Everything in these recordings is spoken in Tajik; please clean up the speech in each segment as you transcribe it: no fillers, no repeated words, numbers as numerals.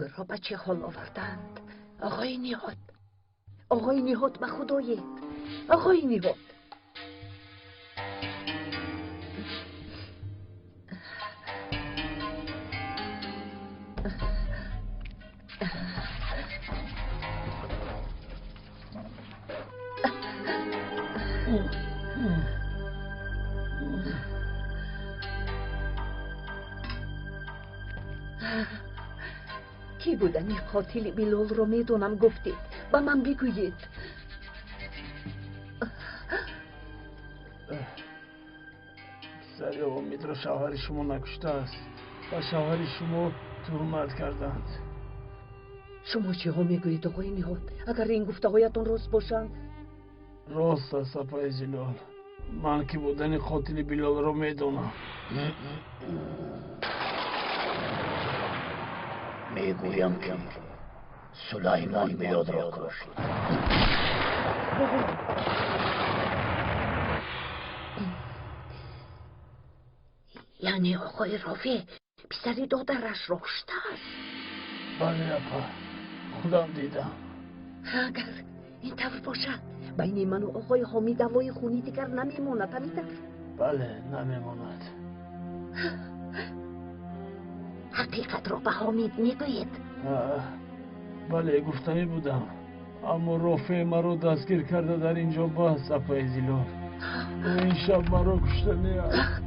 ӯро ба чӣ ҳол оварданд? Оғои Ниҳод, оғои Ниҳод, ба худоед, оғои Ниҳод. Кӣ будани қотили Билолро медонам гуфтед, ба ман бигӯед. Писари Омидро шавҳари шумо накуштааст. Ба шавҳари шумо туҳмат карданд. Шумо чиҳо мегӯед, оғои Ниҳод? Агар ин гуфтаҳоятон рост бошанд? Рост аст, апаи Зилол. Ман ки будани қотили Билолро медонам. Мегӯям, ки Сулаймон Билолро кушт. Яъне оғои Рофеъ писари додарашро куштааст? Бале, апа, худам дидам. Агар ин тавр бошад, байни ману оғои Ҳомид даъвои хунӣ дигар намемонад, ҳамин тавр? Бале, намемонад. Ҳақиқатро ба Ҳомид мегӯед? Бале, гуфтанӣ будам, аммо Рофеъ маро дастгир карда дар ин ҷо баст, апаи Зилол. Ӯ ин шаб маро куштанӣ аст.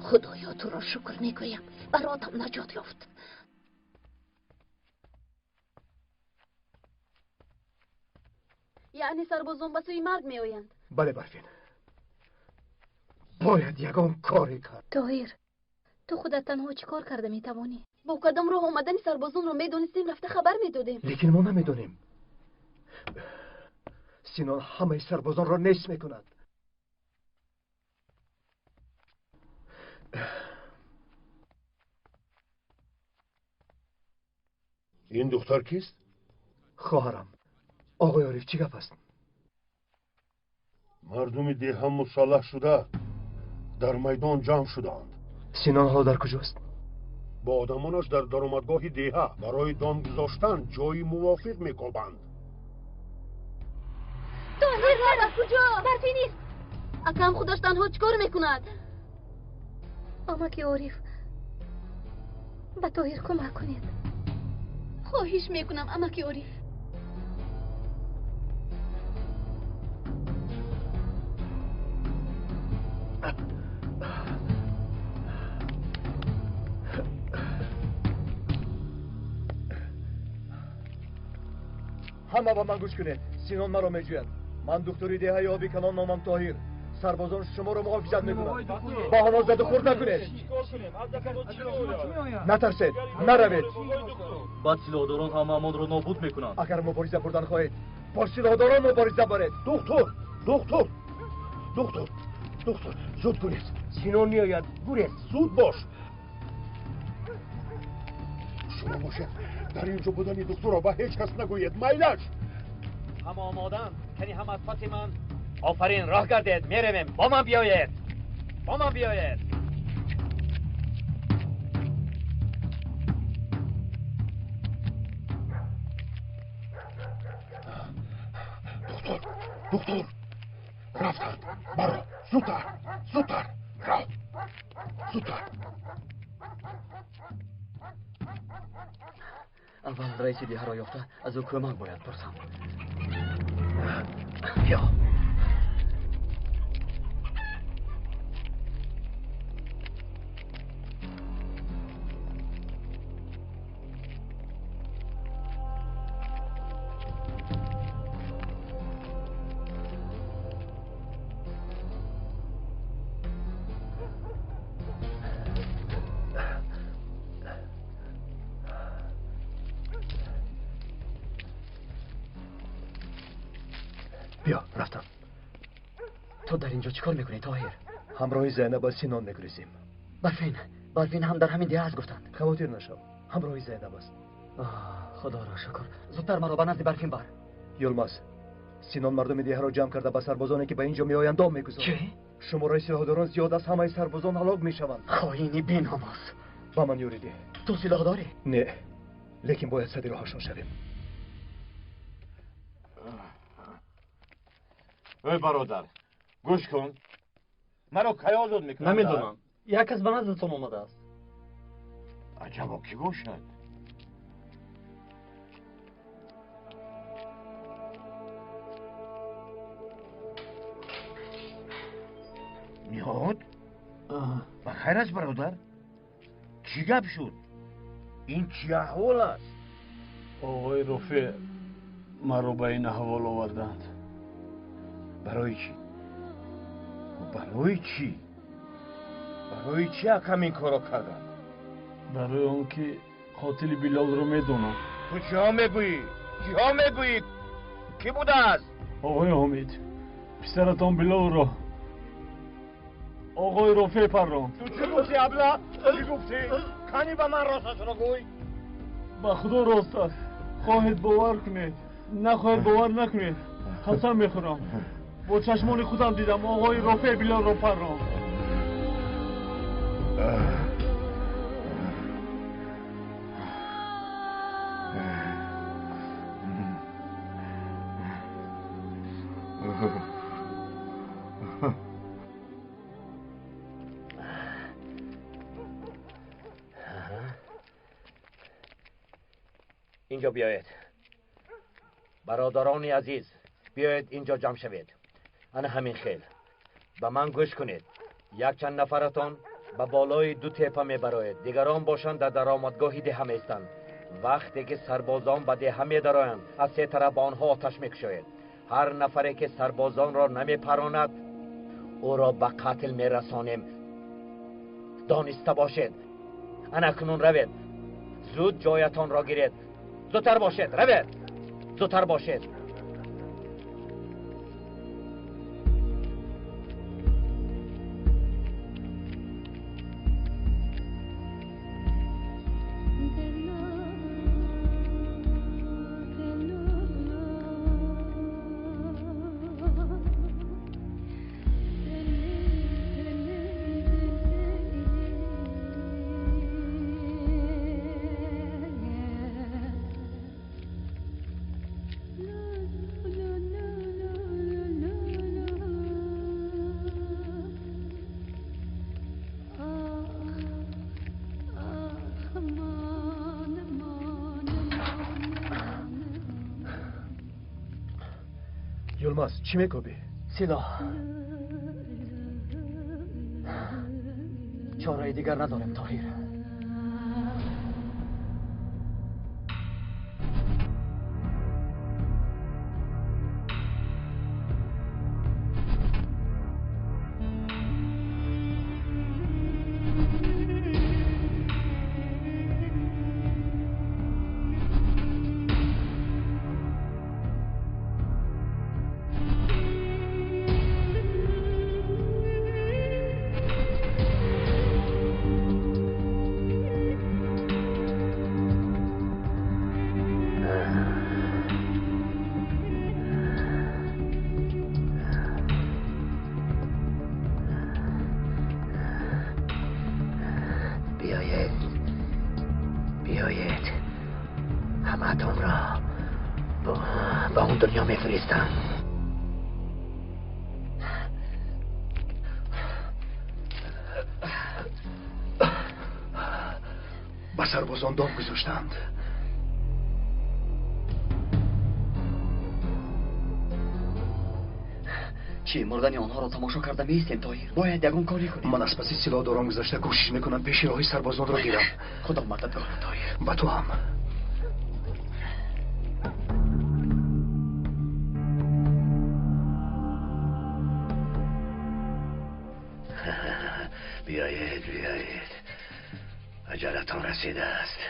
Худоё, туро шукр мегӯям, баротам наҷот ёфт. Яъне сарбозон ба сӯи марг меоянд? Бале, Барфин, бояд ягон коре кард. Тоҳир, ту худат танҳо чӣ кор карда метавонӣ? Бо кадом роҳ омадани сарбозонро медонистем, рафта хабар медодем. Лекин мо намедонем. Синон ҳамаи сарбозонро нест мекунад. Ин духтар кист? Хоҳарам. Оғои Ориф, чӣ гап аст? Мардуми деҳа мусаллаҳ шуда дар майдон ҷамъ шудаанд. Синон ҳоло дар куҷост? Бо одамонаш дар даромадгоҳи деҳа барои дом гузоштан ҷои мувофиқ мекобанд. Тоҳир, дар куҷо? Барфӣ нест. Акам худаш танҳо чӣ кор мекунад? Амаки Ориф, ба Тоҳир кӯмак кунед. Хоҳиш мекунам, амаки Ориф. Ҳама ба ман гӯш кунед. Синон маро меҷӯяд. Ман духтури деҳаи оби калон, номам Тоҳир. Сарбозон шуморо муҳофизат мекунанд. Бо онҳо заду хӯрд накунед. Натарсед, наравед. Баъд силоҳдорон ҳамаамонро нобуд мекунанд. Агар мубориза бурдан хоҳед, бо силоҳдорон мубориза баред. Духтур, духтур, духтур, духтур, зуд гурез. Синон меояд, гурез. Зуд бош. Шумо бошед, дар ин ҷо будани духтурро ба ҳеҷ кас нагӯед. Майлаш. Ҳама омоданд, кани ҳама аз паси ман. Офарин, роҳ гардед, меравем. Бо ман биёед, бо ман биёед. Духтур, духтур, рафтанд. Баро, зудтар, зудтар, рав, зудтар. Аввал раиси деҳаро ёфта аз ӯ кӯмак бояд пурсам. Биё. Биё, рафтам. Ту дар инҷо чӣ кор мекунӣ, Тоҳир? Ҳамроҳи Зайнаб аз Синон мегурезем. Барфин ҳам дар ҳамин деҳа аст, гуфтанд. Хавотир нашав, ҳамроҳи Зайнаб аст. Худоро шукр. Зудтар маро ба назди Барфин бар. Юлмаз, Синон мардуми деҳаро ҷамъ карда ба сарбозоне ки ба инҷо меоянд дом мегузорад. Чӣ? Шумораи силоҳдорон зиёд аст, ҳамаи сарбозон ҳалок мешаванд. Хоини беномус. Ба ман ёрӣ деҳ. Ту силоҳ дорӣ? Не, лекин бояд сади роҳашон шавем. Эй бародар, гӯш кун. Маро кай озод мекунанд? Намедонам. Як кас ба наздатон омадааст. Аҷабо, кӣ бошад? Ниҳод? Ба хайр аст, бародар? Чӣ гап шуд? Ин чӣ аҳвол аст? Оғои Рофеъ маро ба ин аҳвол оварданд. Барои чӣ? Барои чӣ? Барои чӣ акам ин корро карданд? Барои он ки қотили Билолро медонам. Ту чиҳо мегӯӣ? Чиҳо мегӯӣ? Кӣ будааст? Оғои Ҳомид, писаратон Билолро оғои Рофеъ парронд. Ту чӣ гуфтӣ, абла? Чӣ гуфтӣ? Кани ба ман росташро гӯй. Ба худо рост аст. Хоҳед бовар кунед, нахоҳед бовар накунед. Қасам мехӯрам. Бо чашмони худам дидам оғои Рофеъ Билолро парронд. اینجا بیایید برادران عزیز، بیایید اینجا جمع شوید. انا همین خیل به من گوش کنید. یک چند نفرتان به بالای دو تپه میبرایید، دیگران باشند در درآمدگاه دهه میستند. وقتی که سربازان به دهه میدرایند از سه طرف به آنها آتش میکشاید. هر نفری که سربازان را نمیپراند او را به قتل میرسانیم. دانسته باشید. انا کنون روید، زود جایتان را گیرید. زودتر باشید، روید، زودتر باشید. Юлмаз, чӣ мекобӣ? Силоҳ. Чораи дигар надорем, Тоҳир. بیایید همه‌تان را با اون دنیا میفرستم. ба сарбозон дом гузоштаанд. Чӣ, мурдани онҳоро тамошо карда меистем, Тоҳир? Бояд ягон коре кунем. Ман аз паси силоҳдорон гузашта кӯшиш мекунам пеши роҳи сарбозонро гирам. Худо мададгор, Тоҳир. Ба ту ҳам. بیایید بیایید، عجلتان رسیده است.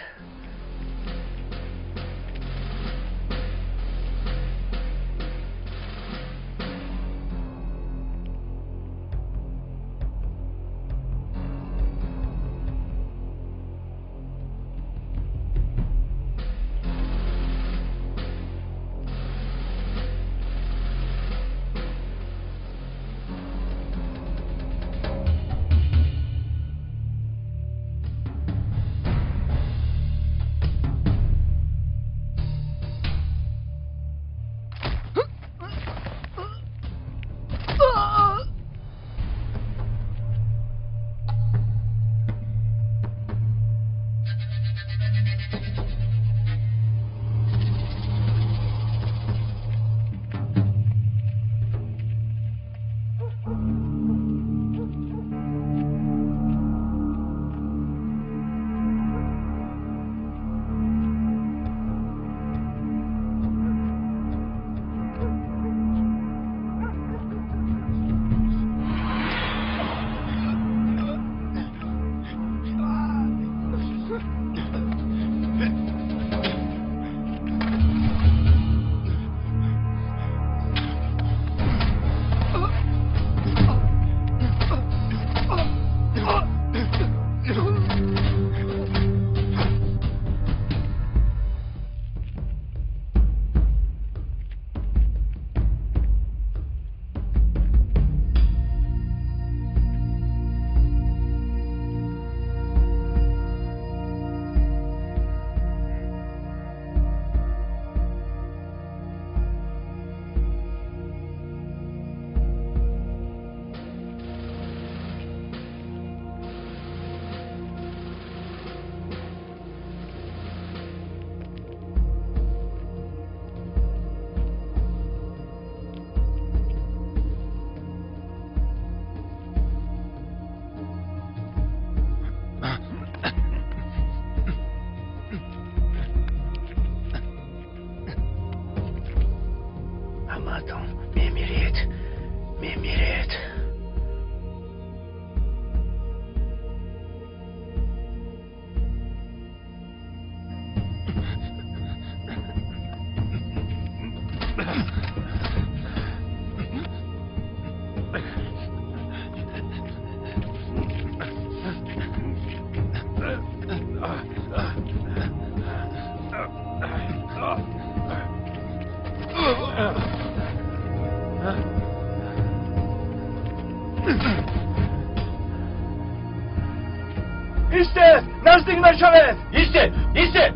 Истед! Наздик нашавед! Истед! Истед!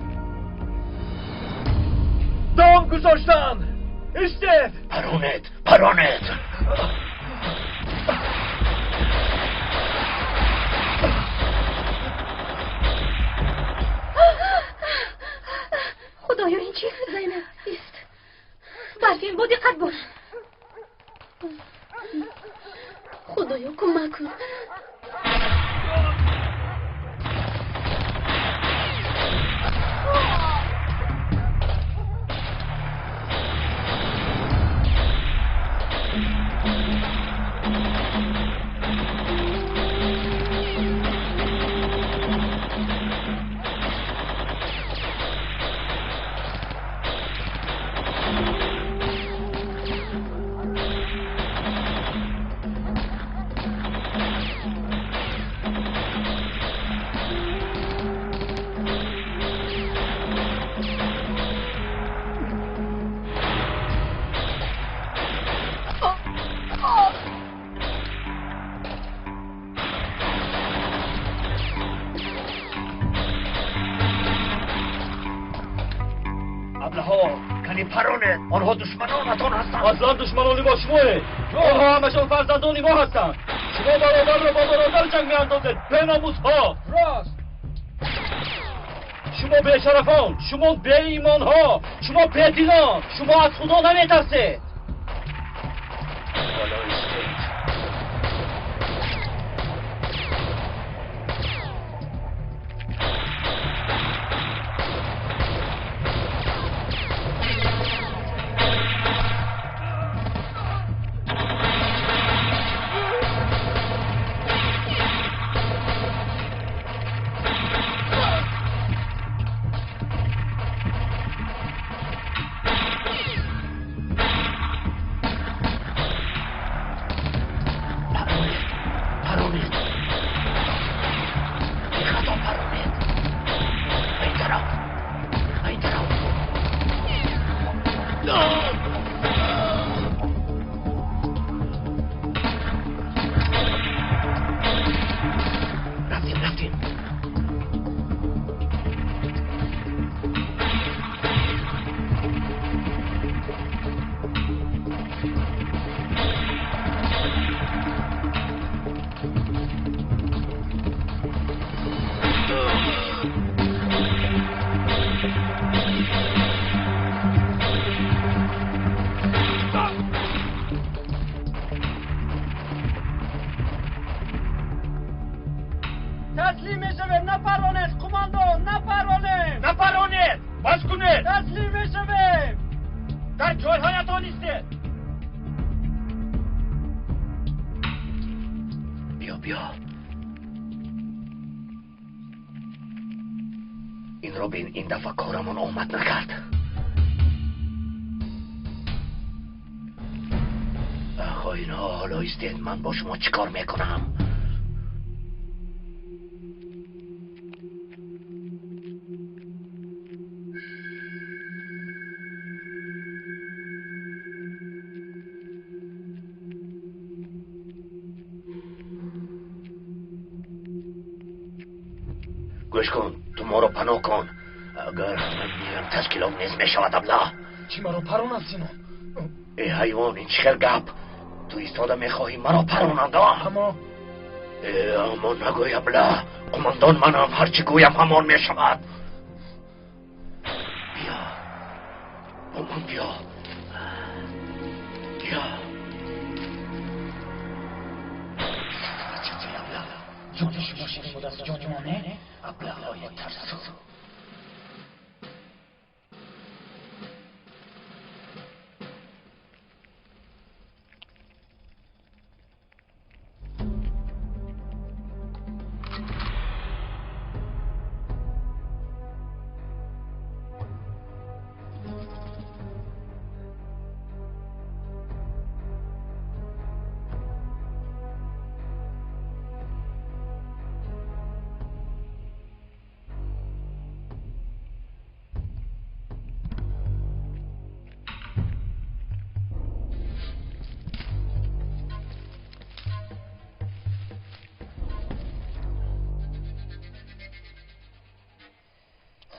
Дом гузоштан! Истед! Паронед! Паронед! Худоё, ин чист? Зайнаб, ист. Барфин, бо диққат бош. Худоё, кӯмак кун. Паронед, онҳо душманонатон ҳастанд. Аслан душманони мо шумоед. Онҳо ҳамашон фарзандони мо ҳастанд. Шумо бародарро бо бародар ҷанг меандозед, беномусҳо. Рост. Шумо бешарафон, шумо беимонҳо, шумо бединон, шумо аз Худо наметарсед. Ҳоло истед. Таслим мешавем, напаронед, қумандон, напаронед! Напаронед! Бас кунед! Таслим мешавем! Дар ҷойҳоятон истед! Биё, биё. Инро бин, ин дафъа корамон омад накард. Хоинҳо, ҳоло истед, ман бо шумо чӣ кор мекунам? Гӯш кун, ту моро паноҳ кун. Агар ман мирам, ташкилот низ мешавад, абла. Чӣ маро паронад, Синон? Э ҳайвон, ин чӣ хел гап? Ту истода мехоҳӣ маро паронанд, а? Аммо Э, аммо нагӯй, абла. Қумандон манам, ҳар чӣ гӯям ҳамон мешавад. Биё, бо ман биё. Биё. Ҷони шумо ширин будааст, ҷони мо не? Аблаҳои тарсу.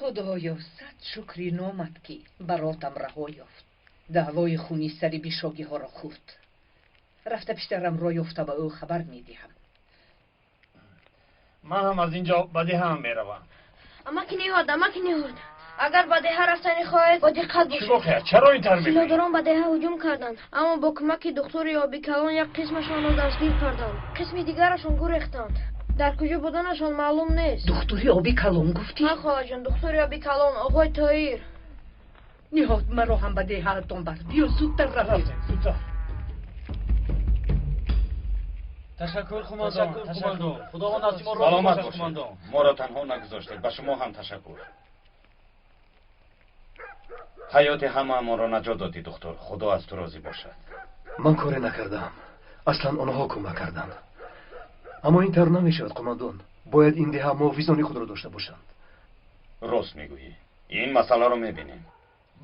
Худоё, сад шукри номат ки баротам раҳо ёфт. Даъвои хуни сари бишогиҳоро хӯрд. Рафта писарамро ёфта ба ӯ хабар медиҳам. Ман ҳам аз инҷо ба деҳаам меравам. Амаки Ниҳод, амаки Ниҳод, агар ба деҳа рафтанӣ хоҳед, бо диққат Чӣ бошед. воқеа? Чаро ин тавр мегӯӣ? Силоҳдорон ба деҳа ҳуҷум карданд, аммо бо кӯмаки духтури оби калон як қисмашонро дастгир карданд, қисми дигарашон гурехтанд. Дар куҷо буданашон маълум нест. Духтури оби калон гуфтӣ? Ҳа, хоҳарҷон, духтури оби калон, оғои Тоир. Ниҳод, маро ҳам ба деҳаатон бар. Биё, зудтар равем. Зудтар. Ташаккур, қумандон. Ташаккур. Худованд аз шумо розӣ Саломат бошад, бошед. қумандон. Моро танҳо нагузоштед. Ба шумо ҳам ташаккур. Ҳаёти ҳамаамонро наҷот додӣ, духтур. Худо аз ту розӣ бошад. Ман коре накардаам. Аслан онҳо кӯмак карданд. Аммо ин тавр намешавад, қумандон. Бояд ин деҳа муҳофизони худро дошта бошанд. Рост мегӯӣ. Ин масъаларо мебинем.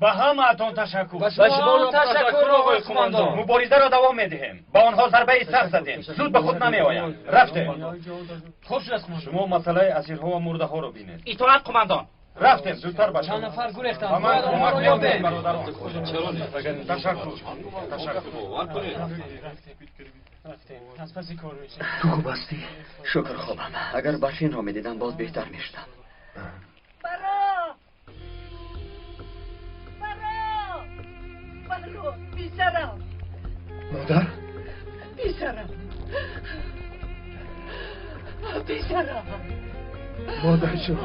Ба ҳамаатон ташаккур. Ба шумо ташаккур, оғои қумандон. Муборизаро давом медиҳем. Ба онҳо зарбаи сахт задем. Зуд ба худ намеоянд. Рафтем. Хуб шудааст, қумандон. Шумо масъалаи асирҳо ва мурдаҳоро бинед. Итоат, қумандон. Рафтем, зудтар бачаҳо. Чанд нафар гурехтанд. Ба ман Бояд кӯмак онҳоро ёбед, ёбем. бародарон. Ташаккур. Ташаккур. Аз паси кор мешавем. Ту хуб ҳастӣ? Шукр, хобам. Агар Барфинро медидам, боз беҳтар мешудам. Баро! Баро! Баро, писарам! Модар? Писарам! Писарам! Модарҷон!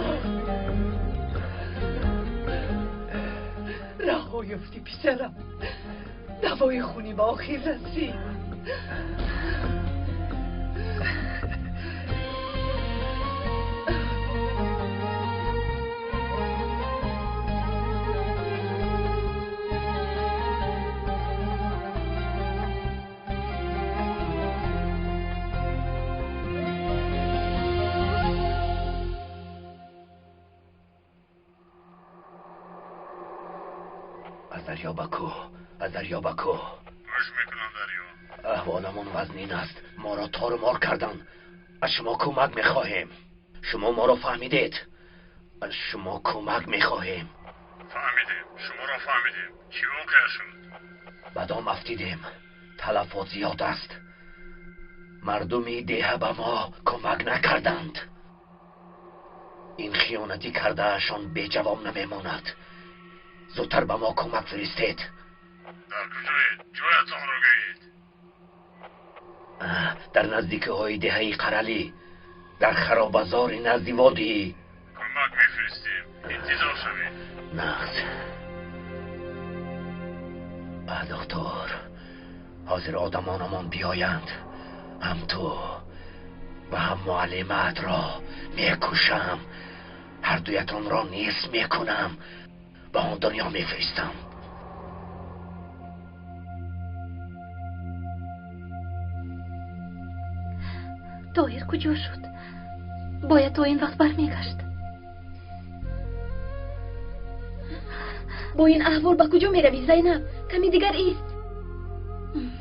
Раҳо ёфтӣ, писарам. Давои хуни ба охир расид. Аз дарё ба кӯҳ, аз дарё ба кӯҳ. Гӯш мекунам, дарё. Аҳволамон вазнин аст. Моро торумор карданд. Аз шумо кӯмак мехоҳем. Шумо моро фаҳмидед. Аз шумо кӯмак мехоҳем. Фаҳмидем, шуморо фаҳмидем. Чӣ воқеа шуд? Ба дом афтидем. Талафот зиёд аст. Мардуми деҳа ба мо кӯмак накарданд. Ин хиёнатӣ кардаашон беҷавоб намемонад. Зудтар ба мо кӯмак фиристед. Дар куҷоед? Ҷоятонро гӯед. Дар наздикиҳои деҳаи Қаралӣ, дар харобазори назди водӣ. Кӯмак мефиристем. Интизор шавед. Нағз. Доктор, ҳозир одамонамон биёянд. Ҳам ту ва ҳам муаллимаатро мекушам. Ҳардуятонро низ мекунам. Ба он дунё мефиристам. Тоҳир куҷо шуд? Бояд то ин вақт бармегашт. Бо ин аҳвол ба куҷо меравӣ, Зайнаб? Ками дигар ист.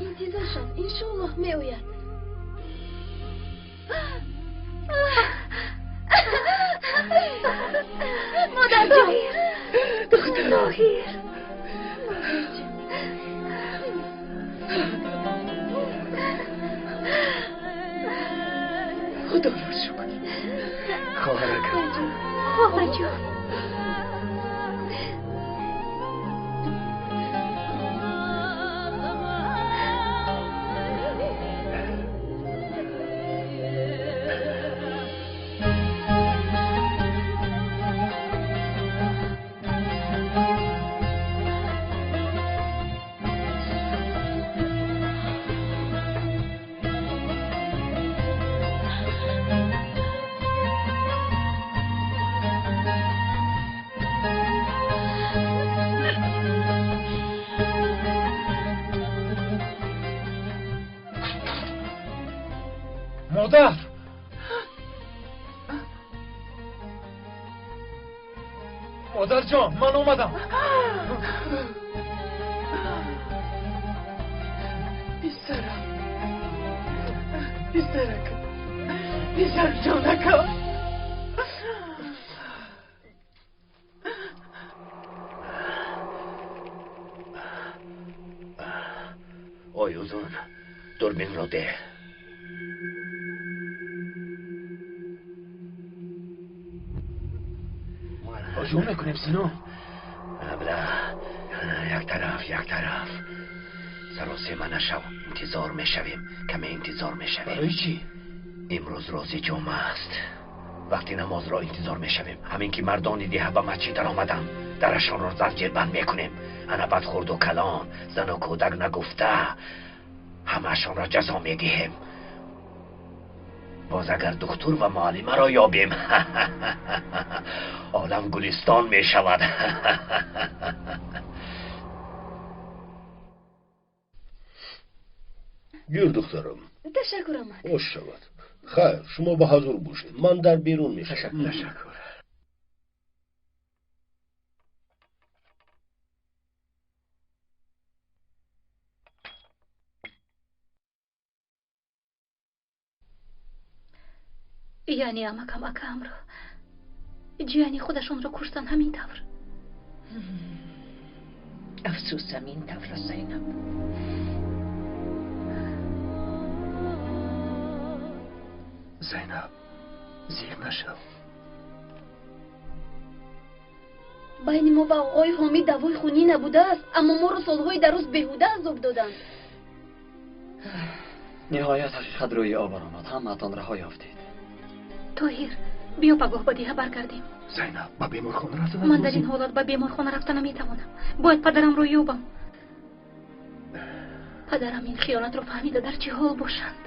Интизор шав, иншоаллоҳ меояд. Модарҷон! Духтар! Тоҳир! Худоро шукр. Хоҳаракам. Хоҳарҷон! Модар! Модарҷон, ман омадам. Писарам, писаракам, писарҷонакам. Маро деҳ. ҳуҷум мекунем Сино. Абла, як тараф, як тараф. Саросема нашав, интизор мешавем. Каме интизор мешавем. Барои чӣ? Имрӯз рӯзи ҷумъа аст. Вақти намозро интизор мешавем. Ҳамин ки мардони деҳа ба масҷид даромаданд, дарашонро занҷирбанд мекунем. Ана бад хурду калон, зану кӯдак нагуфта, ҳамаашонро ҷазо медиҳем. Боз агар духтур ва муаллимаро ёбем, олам гулистон мешавад. Гир духтарам. Ташаккур, амак. Хуш шавад. Хайр, шумо ба ҳазур бошед. Ман дар берун мешавам. Ташаккур. Яъне амакам акаамро, ҷияни худашонро куштан ҳамин тавр. Афсӯс, ҳамин тавр, Зайнаб. Зайнаб, зиқ нашав. Байни мо ва оғои Ҳомид даъвои хунӣ набудааст, аммо моро солҳои дароз беҳуда азоб доданд. Ниҳоят ҳақиқат рӯи об баромад. Ҳамаатон раҳо ёфтед. Тоҳир, биё пагоҳ ба деҳа баргардем. Зайнаб, ба беморхона рафтан Ман дар ин ҳолат ба беморхона рафта наметавонам. Бояд падарамро ёбам. Падарам ин хиёнатро фаҳмида дар чӣ ҳол бошанд?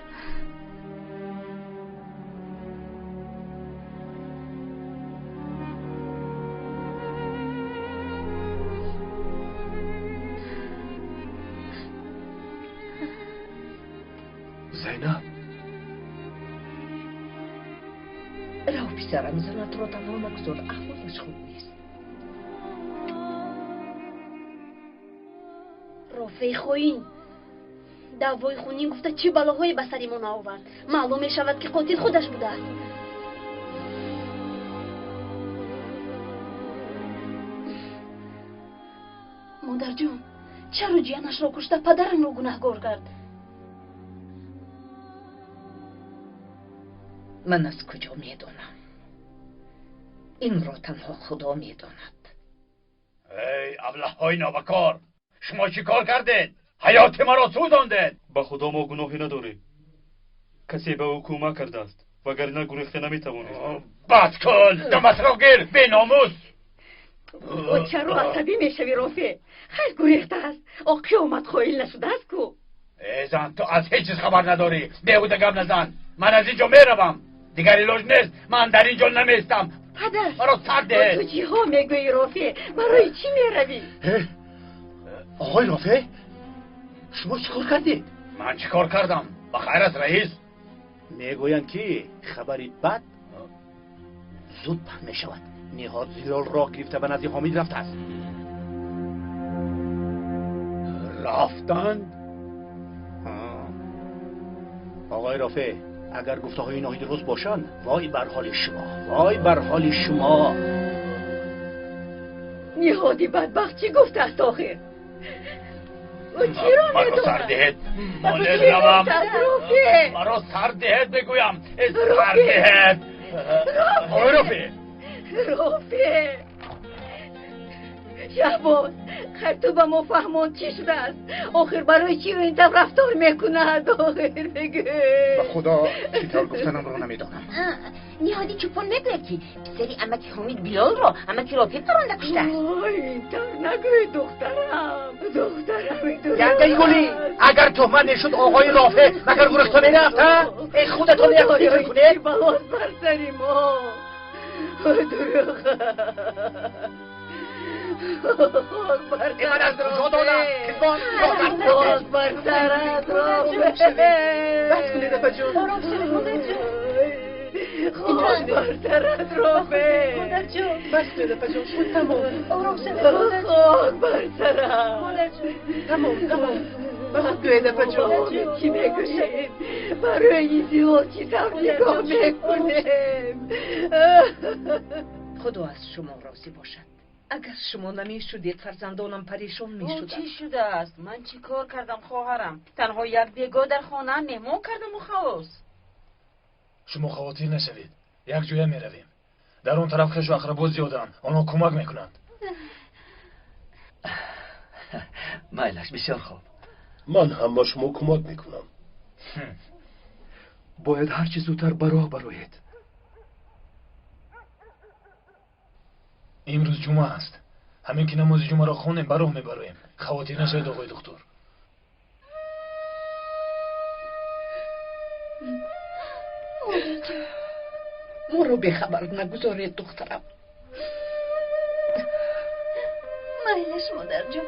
Зайнаб, рав писарам, занатро танҳо нагузор, аҳволаш хуб нест. Рофеи хоин даъвои хунин гуфта чӣ балоҳое ба сари мо наовард. Маълум мешавад, ки қотил худаш будааст. Модарҷон, чаро ҷиянашро кушта падарамро гунаҳгор кард? Ман аз куҷо медонам? Инро танҳо Худо медонад. Эй аблаҳҳои нобакор, шумо чӣ кор кардед? Ҳаёти маро сӯзондед. Ба Худо мо гуноҳе надорем. Касе ба ӯ кӯмак кардааст, вагарна гурехта наметавонист. Бад кун, даматро гир, беномус. Чаро асабӣ мешавӣ, Рофеъ? Хайр, гурехтааст. О қиёмат хоил нашудааст ку. Э зан, ту аз ҳеҷ чиз хабар надорӣ. Беҳуда гап назан. Ман аз ин ҷо меравам. Дигар илоҷ нест. Ман дар ин ҷо намеистам. Падар, маро сар деҳ. Ту чиҳо мегӯӣ, Рофеъ? Барои чӣ меравӣ? Оғои Рофеъ, шумо чӣ кор кардед? Ман чӣ кор кардам? Ба хайр аст, раис. Мегӯянд, ки хабари бад зуд паҳн мешавад. Ниҳод Зилол роҳ гирифта ба назди Ҳомид рафтааст. Рафтанд? Оғои Рофеъ, агар гуфтаҳои ноҳид дуруст бошанд, вой бар ҳоли шумо, вой бар ҳоли шумо. Ниҳоди бадбахт чӣ гуфтааст охир? Ӯ чиро Маро сар диҳед, монел равам. Маро сар диҳед, бигӯям. Сар диҳед. Оғои Рофеъ. Рофеъ, Шаҳбоз, хайр, ту ба мо фаҳмон чӣ шудааст? Охир барои чӣ ӯ ин тавр рафтор мекунад? Охир бигӯ. Ба Худо, чӣ тавр гуфтанамро намедонам. Ниҳоди чӯпон мегӯяд, ки писари амаки Ҳомид Билолро амаки Рофеъ паронда куштааст. Ой, ин тавр нагӯй, духтарам, духтарам. Янгаи гулӣ, агар туҳмат мешуд, оғои Рофеъ магар гурехта мерафт? Эй, худатон як фикр кунед. Балост бар сари мо. Дурӯғ. Ман аз куҷо донам? Хизбон, хок бар сарат, Рофеъ. Бас кунед, апаҷон. Ором шавед, модарҷон. Хок бар сарат, Рофеъ. Модарҷон. Бас кунед, апаҷон. Шуд, тамом. Ором шавед, модарҷон. Хок бар сарат. Модарҷон. Тамом, тамом. Ба худ биёед, апаҷон. Чӣ мегӯед? Барои Зилол чӣ тавр нигоҳ мекунем? Худо аз шумо розӣ бошад. Агар шумо намешудед, фарзандонам парешон мешуданд. Чӣ шудааст? Ман чӣ кор кардам, хоҳарам? Танҳо як бегоҳ дар хонаам меҳмон кардаму халос. Шумо хавотир нашавед, як ҷоя меравем. Дар он тараф хешу ақрабо зиёданд, онҳо кӯмак мекунанд. Майлаш, бисёр хуб. Ман ҳам ба шумо кӯмак мекунам. Бояд ҳарчи зудтар ба роҳ бароед. Имрӯз ҷумъа аст. Ҳамин ки намози ҷумъаро хонем, ба роҳ мебароем. Хавотир нашавед, оғои духтур. Моро бехабар нагузоред, духтарам. Майлаш, модарҷон.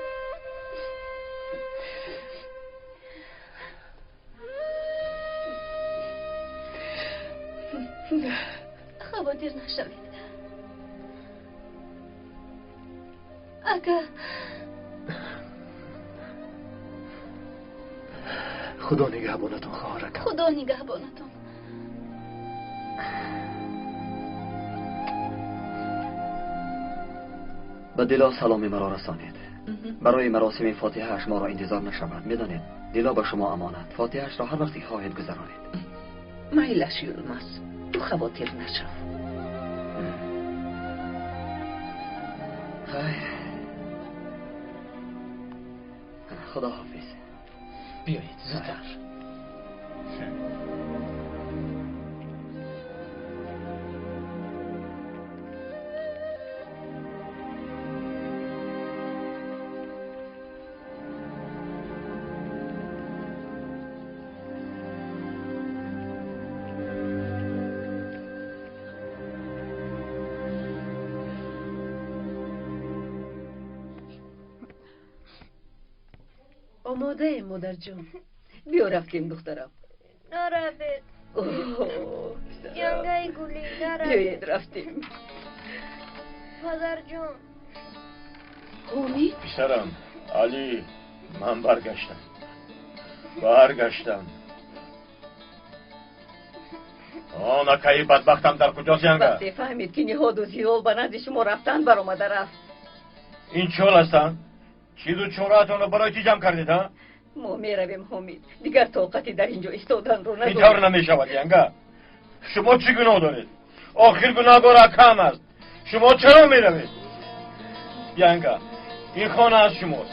Хавотир нашавед. Ака. Худо нигаҳбонатон, хоҳаракам. Худо нигаҳбонатон. Ба Дило саломи маро расонед. Барои маросими фотиҳааш моро интизор нашавад. Медонед, Дило ба шумо амонат. Фотиҳаашро ҳар вақте хоҳед гузаронед. Майлаш, Юлмаз, ту хавотир нашав. Хайр, худо ҳофиз. Биёед зудтар. Омодаем, модарҷон. Биё рафтем, духтарам. Наравед. Янгаи гулӣ, наравед. Биёед рафтем. Падарҷон. Ҳомид? Писарам, Алӣ, ман баргаштам. Баргаштам. Он акаи бадбахтам дар куҷост, янга? Вақте фаҳмид, ки Ниҳоду Зилол ба назди шумо рафтан, баромада рафт. Ин чӣ ҳол ҳастанд? Чизу чораатонро барои чӣ ҷамъ кардед, ҳа? Мо меравем, Ҳомид. Дигар тоқати дар ин ҷо истоданро надорем. Ин тавр намешавад, янга. Шумо чӣ гуноҳ доред? Охир гуноҳгор акам аст. Шумо чаро меравед? Янга, ин хона аз шумост.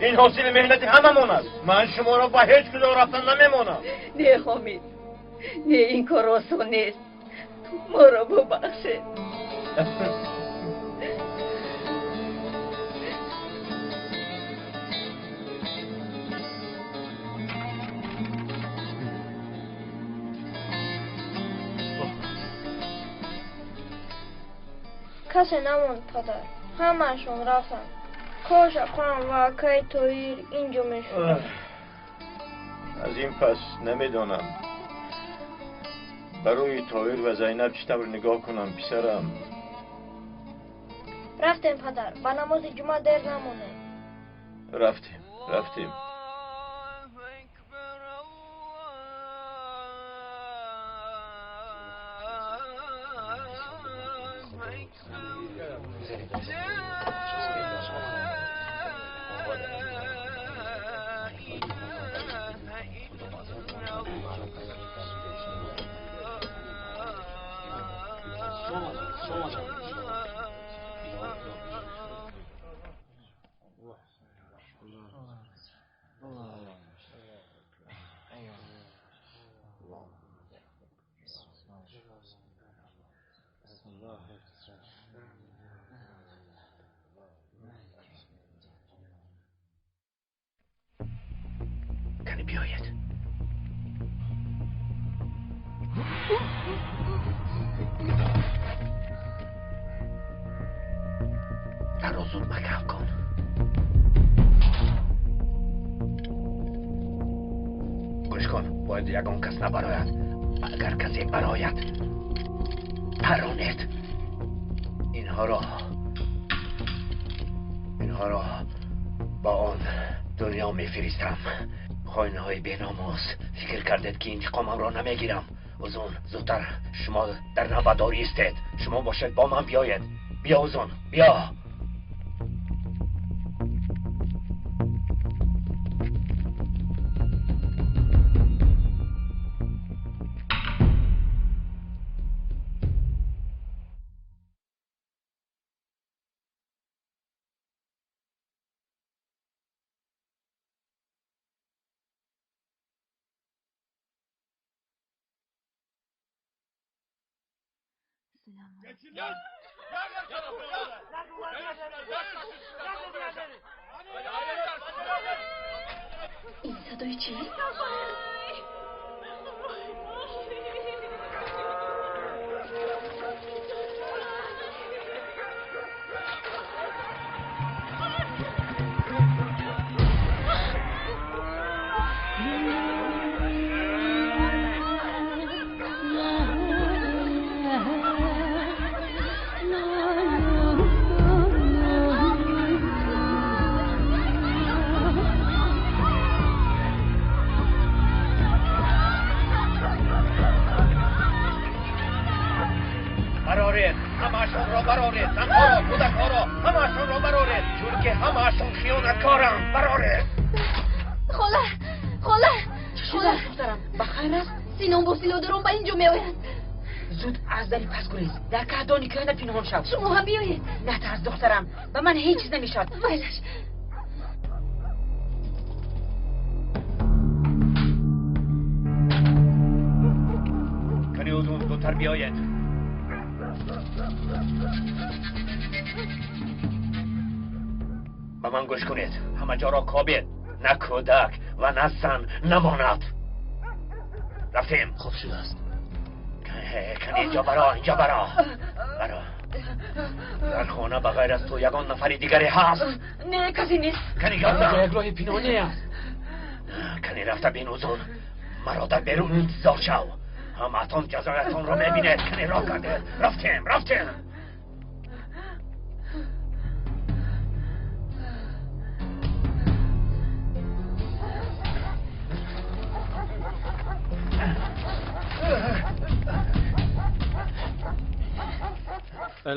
Ин ҳосили меҳнати ҳамамон аст. Ман шуморо ба ҳеҷ куҷо рафтан намемонам. Не, Ҳомид, не, ин кор осон нест. Моро бубахшед. Касе намонд, падар. Ҳамаашон рафтанд. Кош акоам ва акаи Тоҳир инҷо мешуданд. Аз ин пас намедонам барои Тоҳир ва Зайнаб чӣ тавр нигоҳ кунам, писарам. Рафтем, падар. Ба намози ҷумъа дер намонем. Рафтем, рафтем. Кани биёед. Дарро зуд маҳкам кун. Гӯш кун, бояд ягон кас набарояд. Агар касе барояд, паронед. Инҳоро ба он дунё мефиристам. Хоинаҳои беномус, фикр кардед, ки интиқомамро намегирам. Узун, зудтар, шумо дар навбатдорӣ истед. Шумо бошед, бо ман биёед. Биё, Узун, биё. Ин садои чист? ҳамаашонро бароред, занҳоро, кӯдакҳоро, ҳамаашонро бароред, чунки ҳамаашон хиёнаткоранд. Бароред. Хола, хола, чӣ шуда, духтарам? Ба хайр аст? Синон бо силодорон ба ин ҷо меоянд. Зуд аз дари пас гурез, дар каҳдони кӯҳна пинҳон шав. Шумо ҳам биёед. Натарс, духтарам, ба ман ҳеҷ чиз намешавад. Майлаш. Кани узун, зудтар биёед. Ба ман гӯш кунед, ҳама ҷоро кобед, на кӯдак ва на зан намонад. Рафтем. Хуб шудааст. Кани инҷо баро, инҷо баро, баро. Дар хона ба ғайр аз ту ягон нафари дигаре ҳаст? Не, касе нест. Кани ёдам. Як роҳи пинҳонӣ аст. Кани рафта бинӯзон, маро дар берун интизор шав. Ҳамаатон ҷазоятонро мебинед. Кани роҳ кардед. Рафтем, рафтем.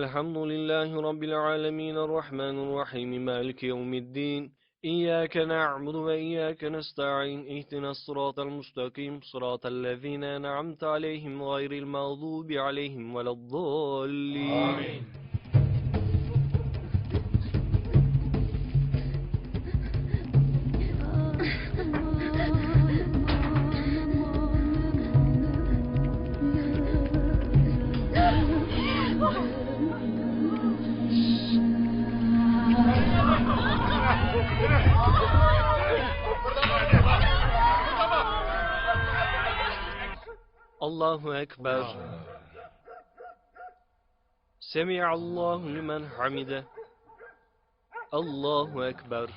الحمد لله رب العالمين الرحمن الرحيم مالك يوم الدين إياك نعبد وإياك نستعين اهدنا الصراط المستقيم صراط الذين أنعمت عليهم غير المغضوب عليهم ولا الضالين. آمين. الله أكبر. سمع الله لمن حمده. الله أكبر.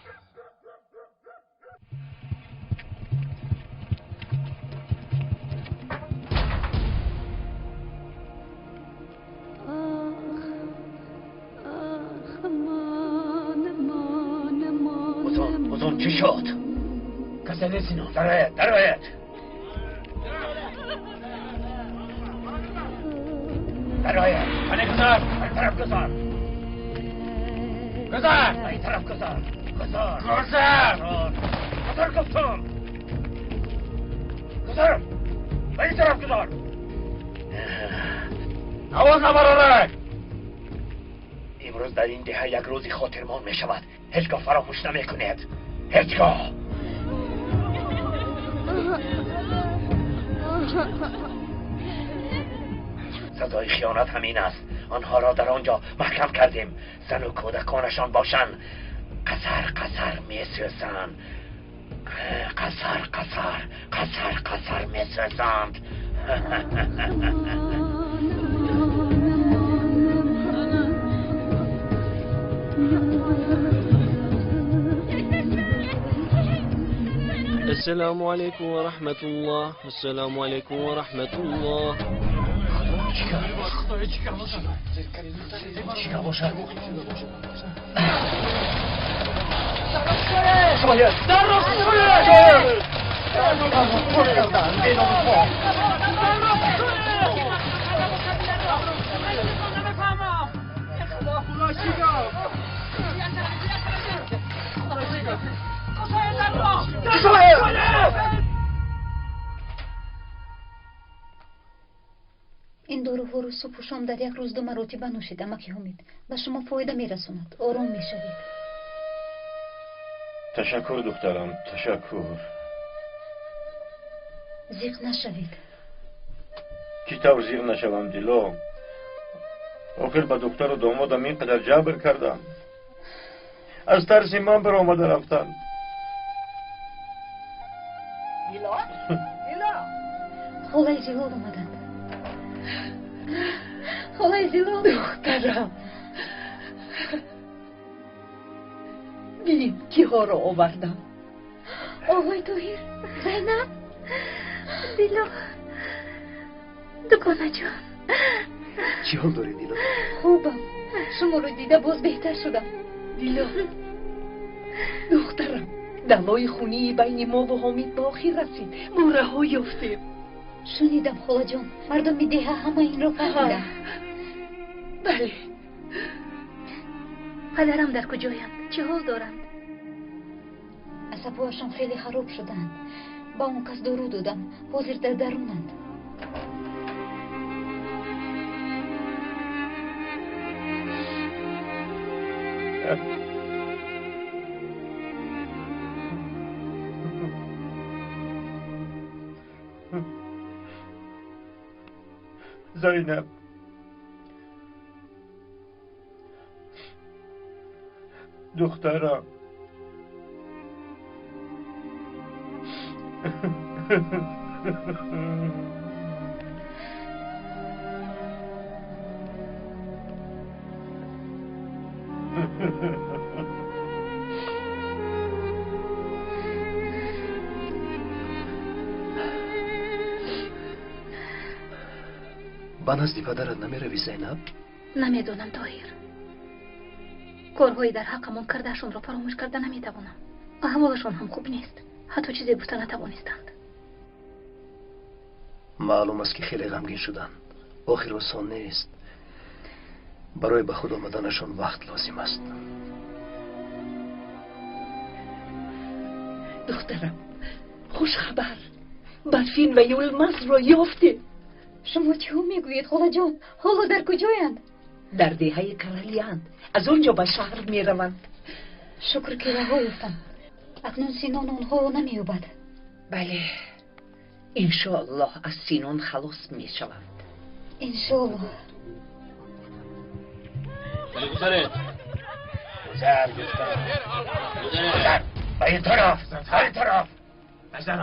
اوزون چی شد؟ کسی نیست اینا. درآید، درآید، درآید. کنه گذار، این طرف گذار، گذار، این طرف گذار، گذار، گذار، گذار گفتم، گذار، این طرف گذار. آواز نبرارد. امروز در این دهه یک روزی خاطرمان می شود. هیچگاه فراموش نمی کنید. هیچگاه. سزای خیانت همین است. آنها را در آنجا محکم کردیم. زن و کودکانشان باشند. قصر قصر میسوزند. قصر قصر قصر قصر میسوزند. السلام علیکم و رحمت الله. السلام علیکم و رحمت الله. چیکار باشد؟ Ин доруҳоро субҳу шом дар як рӯз ду маротиба нӯшед, амаки Ҳумид. Ба шумо фоида мерасонад, ором мешавед. Ташаккур, духтарам, ташаккур. Зиқ нашавед. Чӣ тавр зиқ нашавам, Дило? Охир ба духтару домодам ин қадар ҷабр кардам. Аз тарси ман баромада рафтанд. Дило? Дило! Холаи Зилол омаданд. Холаи Зилол! Духтарам! Бин, киҳоро овардам. Оғои Тоҳир, Зайнаб, Дило, дуконаҷон. Чӣ ҳол дорӣ, Дило? Хубам. Шуморо дида боз беҳтар шудам. Дило, духтарам, даъвои хунии байни мо ва Ҳомид ба охир расид. Мо раҳо ёфтем. Шунидам, холаҷон, мардуми деҳа ҳама инро фаҳмиданд. Бале. Падарам дар куҷоянд? Чӣ ҳол доранд? Асабҳояшон хеле хароб шудаанд. Ба он кас дору додам. Ҳозир дар дарунанд. Зайнаб, духтарам. Ба назди падарат намеравӣ, Зайнаб? Намедонам, Тоҳир. Корҳои дар ҳаққамон кардаашонро фаромӯш карда наметавонам. Аҳволашон ҳам хуб нест. Ҳатто чизе гуфта натавонистанд. Маълум аст, ки хеле ғамгин шуданд. Охир осон нест. Барои ба худ омаданашон вақт лозим аст. Духтарам, хушхабар. Барфин ва Юлмазро ёфтем. Шумо чӣ мегӯед, холаҷон? Ҳоло дар куҷоянд? Дар деҳаи Каралиянд. Аз он ҷо ба шаҳр мераванд. Шукр, ки раҳо ёфтам. Акнун Синон онҳоро намеёбад. Бале, иншоаллоҳ аз Синон халос мешаванд. Иншоаллоҳ. Гузаред. Гузар, гуфтам. Гузар. Ба ин тараф, ба ин тараф. Гузар.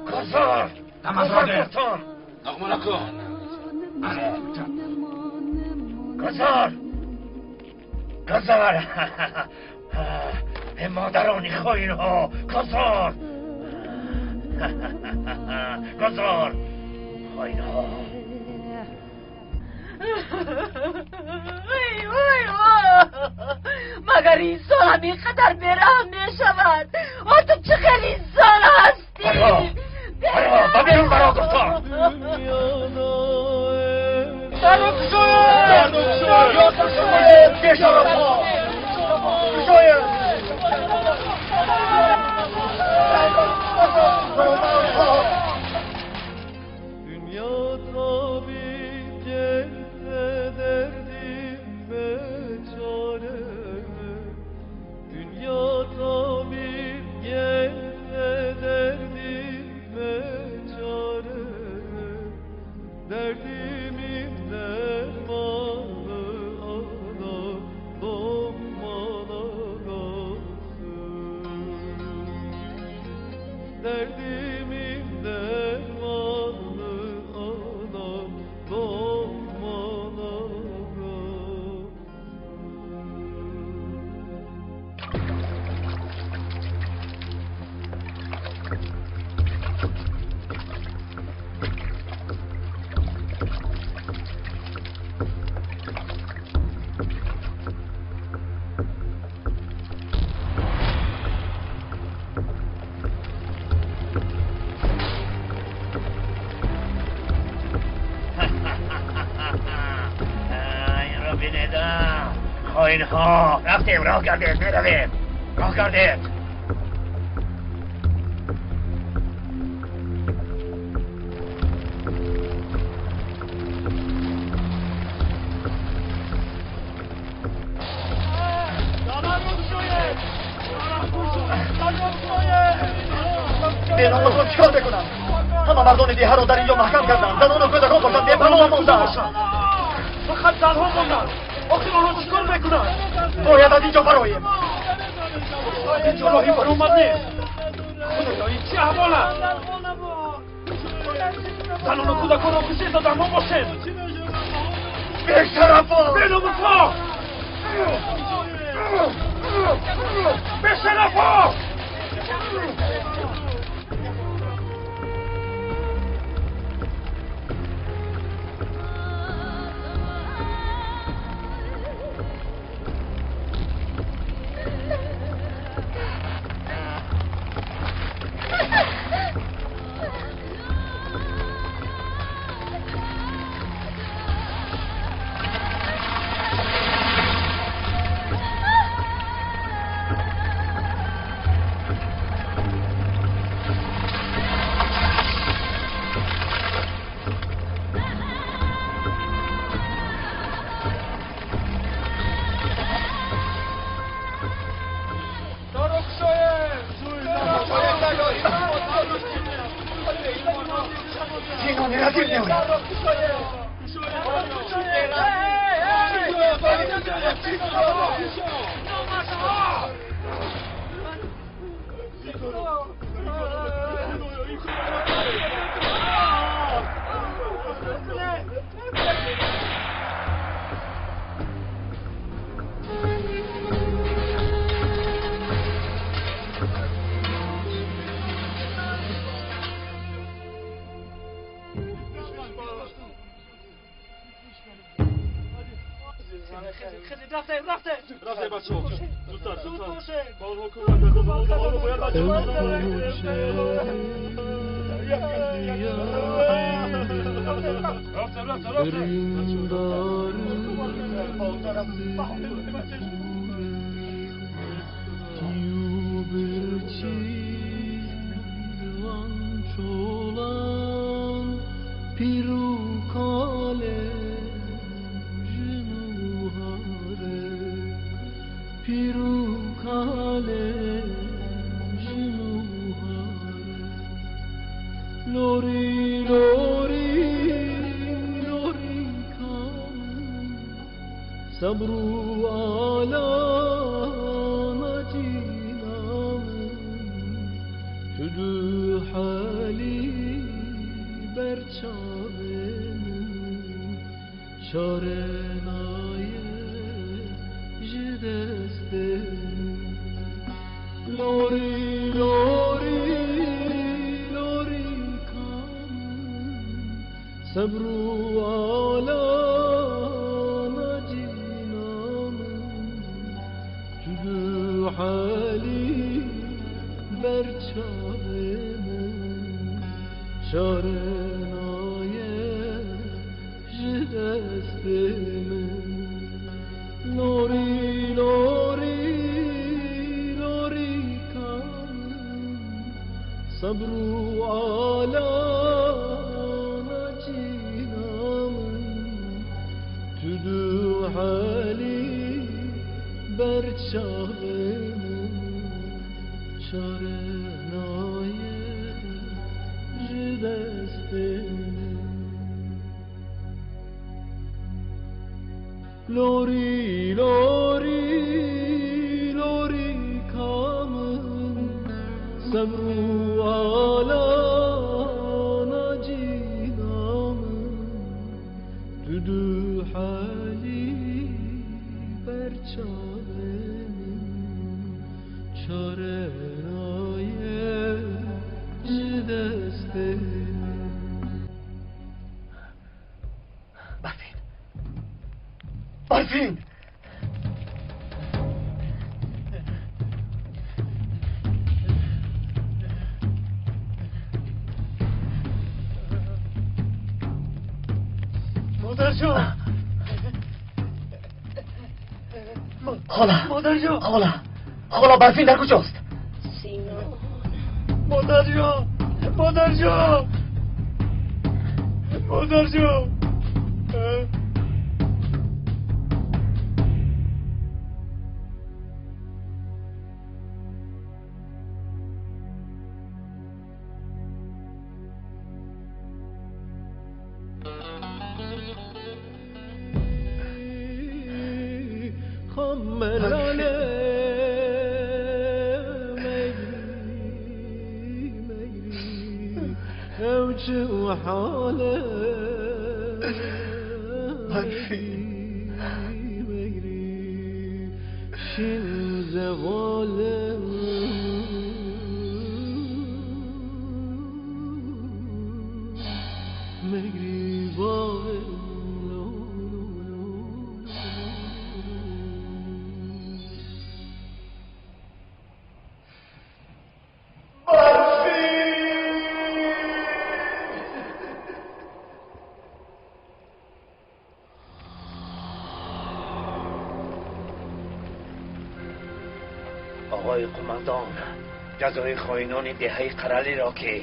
Гузар гуфтам. Нағма накун. Гузар. Гузар. Модарони хоинҳо. Гузар. Гузар. Хоинҳо. Вой, вой, магар инсон ҳамин қадар бераҳм мешавад? О, ту чӣ хел инсон ҳастӣ? Баро, ба берун баро гуфтам. Дарро кушоед! Кушоед! Бешарафҳо! Кушоед! Dünya tabip gelse derdime çare, Dünya tabip gelse derdime çare, Derdimin dermanı ana lokmana kalsın. Derdimin dermanı ana lokmana kalsın. اینو بینیدم. خائن‌ها رفتیم، راه گردید، میرویم. راه گردید. беномусон чӣ кор мекунанд? Ҳама мардони деҳаро дар инҷо маҳкам карданд. Занону кӯдакон бошанд, бепаноҳ монданд. Фақат занҳо монданд. Охир онҳо чӣ кор мекунанд? Бояд аз инҷо бароем. Аз инҷо роҳи баромад нест. Худоё, ин чӣ аҳвол аст? Занону кӯдаконро кушед, мо бошем. Бешарафо! Беномусҳо! Бешарафо! برفین! مادرجان! خاله! مادرجان! خاله! خاله برفین در کجاست؟ سینا! مادرجان! مادرجان! مادرجان! آقای قماندان، جزای خائنان دهه قرلی را که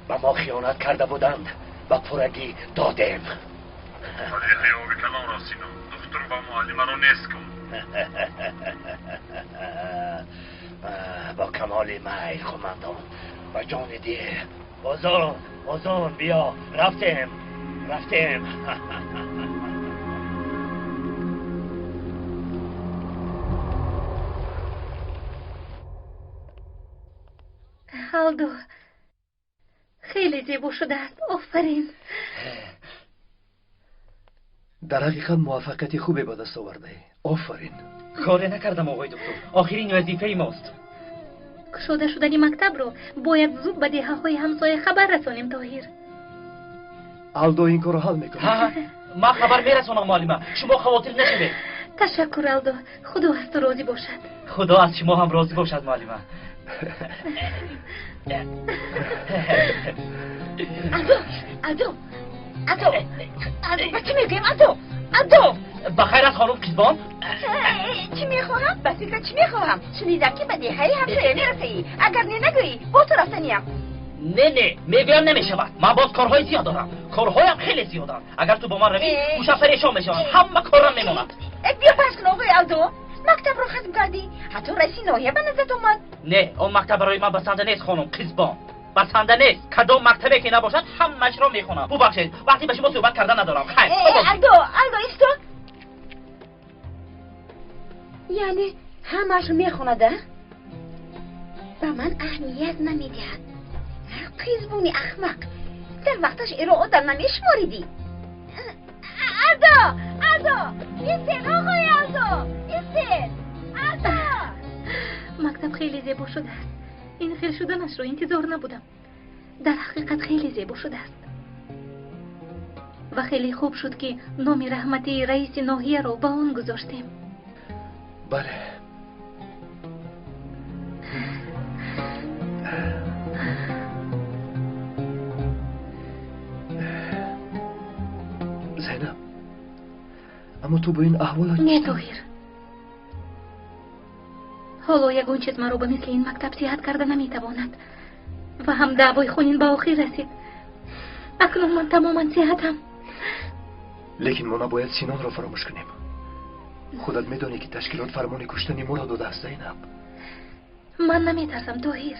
به ما خیانت کرده بودند به پرگی دادیم. دهه آبی کلان را سینم، دختر و معلمه را نیست کن. با کمال میل قماندان، با جان ده. بازان بازان بیا، رفتیم رفتیم. Алдо, хеле зебо шудааст. Офарин. Дар ҳақиқат муваффақияти хубе ба даст овардаӣ. Офарин. Коре накардам оғои доктор. Охир ин вазифаи мост. Кушода шудани мактабро бояд зуд ба деҳаҳои ҳамсоя хабар расонем, Тоҳир. Алдо ин корро ҳал мекунад. Ман хабар мерасонам, муаллима. Шумо хавотир нашавед. Ташаккур, Алдо. Худо аз ту розӣ бошад. Худо аз шумо ҳам розӣ бошад, муаллима. Алдо, Алдо, Алдо, Алдо, ба чӣ мегӯем, Алдо? Алдо! Ба хайр аст, хонум Қизбон? Чӣ мехоҳам? Ба фикра чӣ мехоҳам? Шунидам, ки ба деҳаи ҳамсоя мерасаӣ. Агар не нагӯӣ, бо ту рафтаниям. Не, не, мегӯям намешавад. Ман боз корҳои зиёд дорам. Корҳоям хеле зиёданд. Агар ту бо ман равӣ, гӯшам парешон мешавад. Ҳама корам мемонад. Биё пас кун, оғои Алдо. Мактабро хатм кардӣ, ҳатто раиси ноҳия ба назарат омад. Не, он мактаб барои ман басанда нест, хонум Қизбон. Басанда нест. Кадом мактабе ки набошад, ҳамаашро мехонам. Бубахшед, вақте ба шумо суҳбат карда надорам. Хайр. Алдо, Алдо, исто. Яъне ҳамаашро мехонад, а? Ба ман аҳамият намедиҳад. Қизбони ахмақ, дар вақташ эро одам намешуморидӣ. Алдо, Алдо, истед, оғои Алдо, истед, Алдо. Мактаб хеле зебо шудааст. Ин хел шуданашро интизор набудам. Дар ҳақиқат хеле зебо шудааст. Ва хеле хуб шуд, ки номи раҳматии раиси ноҳияро ба он гузоштем. Бале. Зайнаб, аммо ту бо ин аҳволат Не, Тоҳир. Ҳоло ягон чиз маро ба мисли ин мактаб сиҳат карда наметавонад. Ва ҳам даъвои хунин ба охир расид. Акнун ман тамоман сиҳатам. Лекин мо набояд Синонро фаромӯш кунем. Худат медонӣ, ки ташкилот фармони куштани моро додааст, Зайнаб. Ман наметарсам, Тоҳир.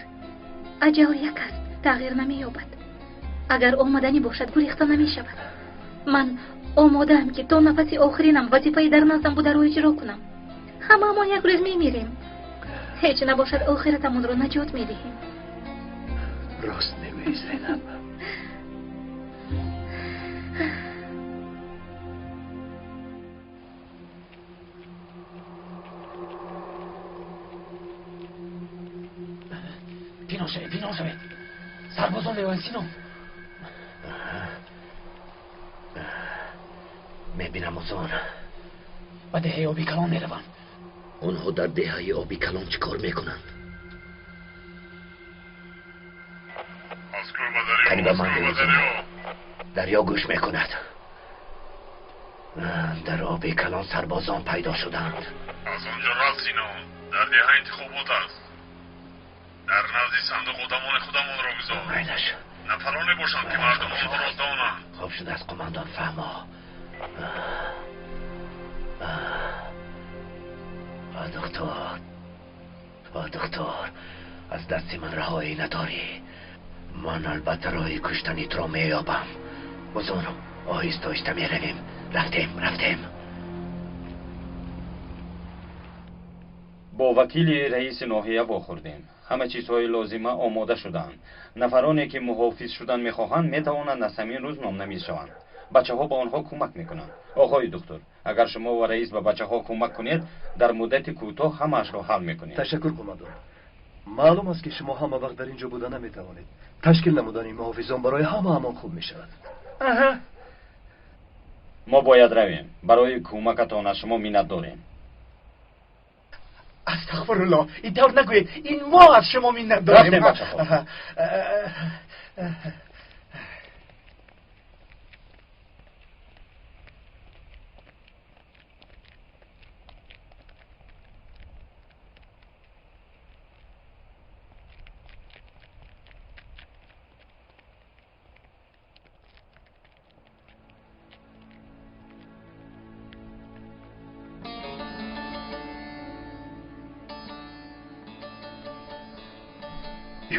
Аҷал як аст, тағйир намеёбад. Агар омаданӣ бошад, гурехта намешавад. Ман омодаам, ки то нафаси охиринам вазифаи дар наздам бударо иҷро кунам. Ҳамаамон як рӯз мемирем. Ҳеҷ набошад, охиратамонро наҷот медиҳем. Рост мегӯӣ, Зайнаб. Пинон шавед, пинон шавед. Сарбозон меоянд, Синон. Мебинам, Озон. Ба деҳаи оби калон мераванд. Онҳо дар деҳаи оби калон чӣ кор мекунанд? Кани ба ман гӯ, дарё гӯш мекунад. Дар оби калон сарбозон пайдо шуданд. Аз он ҷо рафт, Синон. Дар деҳа интихобот аст. Дар назди сандуқ одамони худамонро гузор. Майлаш. Нафароне бошанд, ки мардум онҳоро донанд. Хуб шудааст, қумандон, фаҳмо. Доктор, доктор, аз дасти ман раҳоӣ надорӣ. Ман албатта роҳи куштани туро меёбам. Бузон, оҳиста оҳиста меравем. Рафтем, рафтем. Бо вакили раиси ноҳия вохӯрдем. Ҳама чизҳои лозима омода шудаанд. Нафароне ки муҳофиз шудан мехоҳанд, метавонанд аз ҳамин рӯз номнавис шаванд. Бачаҳо ба онҳо кӯмак мекунанд. Оғои духтур, агар шумо ва раис ба бачаҳо кӯмак кунед, дар муддати кӯтоҳ ҳамаашро ҳал мекунем. Ташаккур, қумандон. Маълум аст, ки шумо ҳама вақт дар ин ҷо буда наметавонед. Ташкил намудани муҳофизон барои ҳамаамон хуб мешавад. Мо бояд равем. Барои кӯмакатон аз шумо миннат дорем. Астағфируллоҳ, ин тавр нагӯед. Ин мо аз шумо миннат дорем. Рафтем, бачаҳо.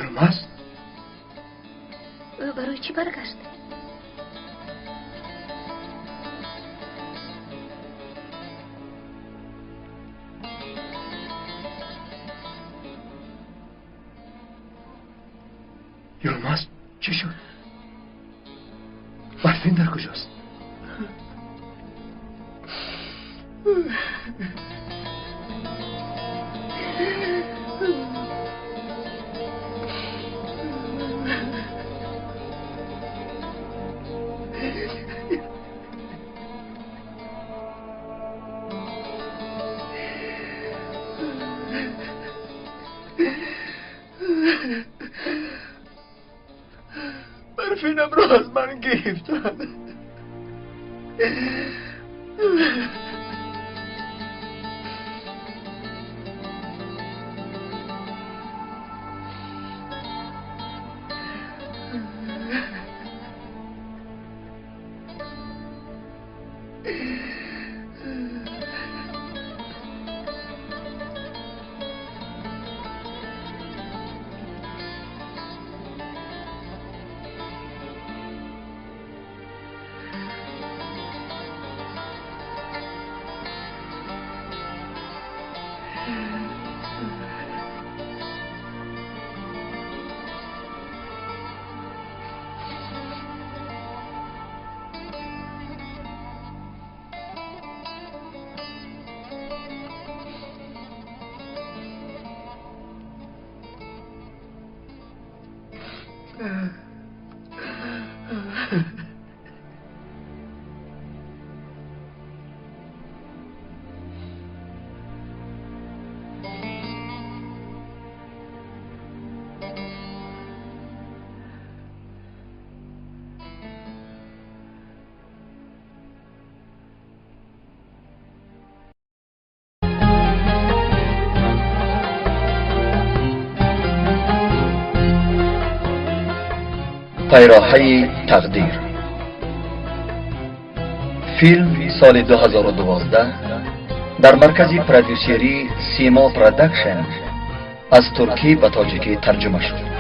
Юлмаз? Ӯ барои чӣ баргашт? Юлмаз, чӣ шуд? Барфин дар куҷост? Барфинамро аз ман гирифтанд. Пайроҳаи тақдир. Филм соли 2012 дар маркази продюсерии Симо Продакшн аз туркӣ ба тоҷикӣ тарҷума шуд.